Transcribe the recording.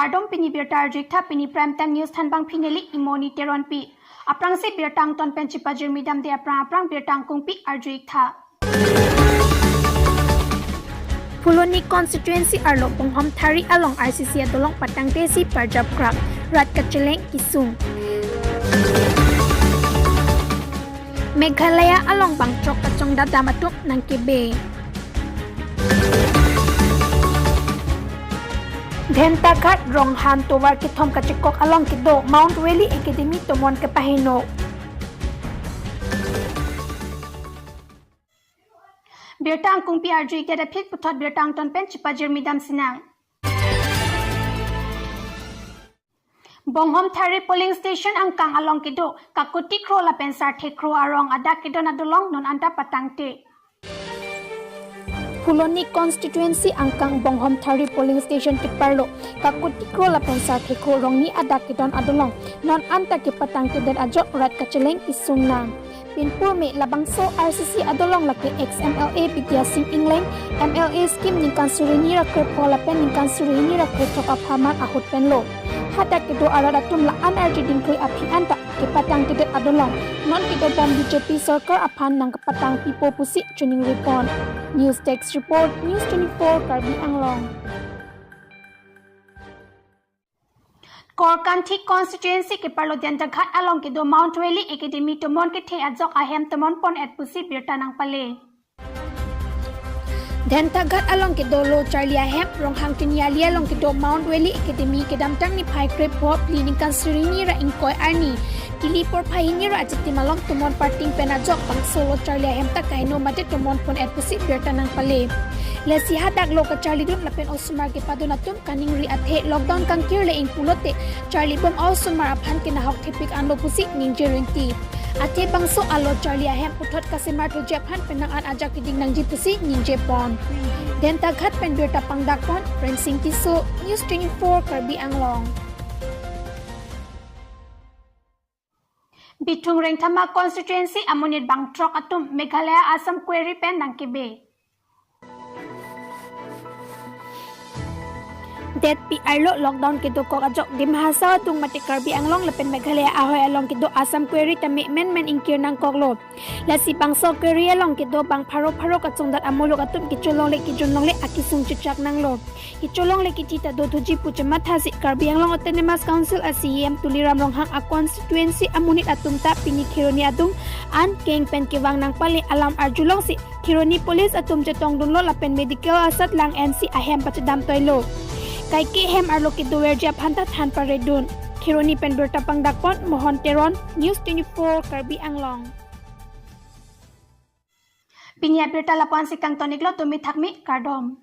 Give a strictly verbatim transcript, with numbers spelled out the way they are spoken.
Kardom, pini birta arju-ik tha, pini Prime Time News thanbang phi neli Imoni Teronpi. Aphrangsi birta angton pen chipajirmi damde aphrang aphrang birta angkungpi arju-ik tha. Phuloni constituency arlo Bonghom Thari along R C C adolong patangtesi parjap krak, rat kacheleng kesung. Meghalaya along bangthrok kachongdat dam atum nangkebe. Dentaghat Ronghang tovar kethom kachekok along kedo Mount Valley Academy tomon kepaheno. Birta angkungpi arju-ik det aphi puthot birta angton pen chipajirmi dam sinang. Bonghom Thari polling station angkang along kedo kakuti kro lapen sarthe kro arong adak kedon adolong non anta patangte. Phuloni constituency angkang Bonghom Thari polling station keparlo kakuti kro lapen sarthe kro rongni adak kedon adolong non anta kepatangtedet ajok rat kacheleng kesung nang. Pinpur me labangso R C C adolong lake ex M L A Bidya Sing Engleng, M L A scheme ningkan suri hini ra krepho lapen ningkan suri hini ra krethok apharman ahut penlo. Hadak kedo arat atum la-an arje dingklui aphi anta kepatangtedet adolong non kedobom B J P sorkar aphan nangkepatang pipo pusi choningri pon. News Desk Report, News twenty-four Karbi Anglong. Korkanthi constituency keparlo Dentaghat along kedo Mount Valley Academy tomon kethe ajok ahem tomon pon-et pusi birta nangpale. Dentaghat along kedo Lo Charli Ahem, Ronghang Tiniali along kedo Mount Valley Academy kedamtang niphai krepho phli ningkan suri hini ra ingkoi arni, tili porphai hini ra achitim along tomon parting pen ajok bangso Lo Charli Ahem ta kaheno mate tomon pon-et pusi birta nangpale. Lasi hadak lo kacharlidun lapen osomar kepadun atum kaningri athe lockdown kangkir le ingpulote charlibom a-osomar aphan kenahok thepik anlo pusi ningje rinti. Athe bangso a-Lo Charli Ahem puthot kasemar thuji aphan penang an ajak keding nangji pusi ningje pon. Dentaghat pen birta pangdak pon, Premsing Tisso, News twenty-four Karbi Anglong. Bithung Rengthama constituency amonit bangthrok atum Meghalaya Assam Quarry pen nangkebe. Detpi arlo lockdown kedokok ajok Dima Hasao adung mate Karbi Anglong lapen Meghalaya ahoi along kedo Assam Quarry tame menmen ingkir nangkoklo. Lasi bangso quarry along kedo bang pharo pharo kachongdat amuluk atum kecholongle kejunlongle akesung chechak nanglo. Kecholongle kethe ta dothuji pu chemathasi Karbi Anglong Autonomous Council a C E M Tuliram Ronghang a constituency amonit atum ta pini Kheroni adung an keng pen kevang nangpale alam arjulongsi Kheroni police atum chetongdunlo lapen medical asat lang-ensi ahem pachedam toilo. Kaike hem arlo kedoverji aphan ta than paredun. Kheroni pen birta pangdak pon Mohon Teron, News twenty-four Karbi Anglong. Pini abirta lapu-ansi kangton-iklo, tumi thakmi kardom.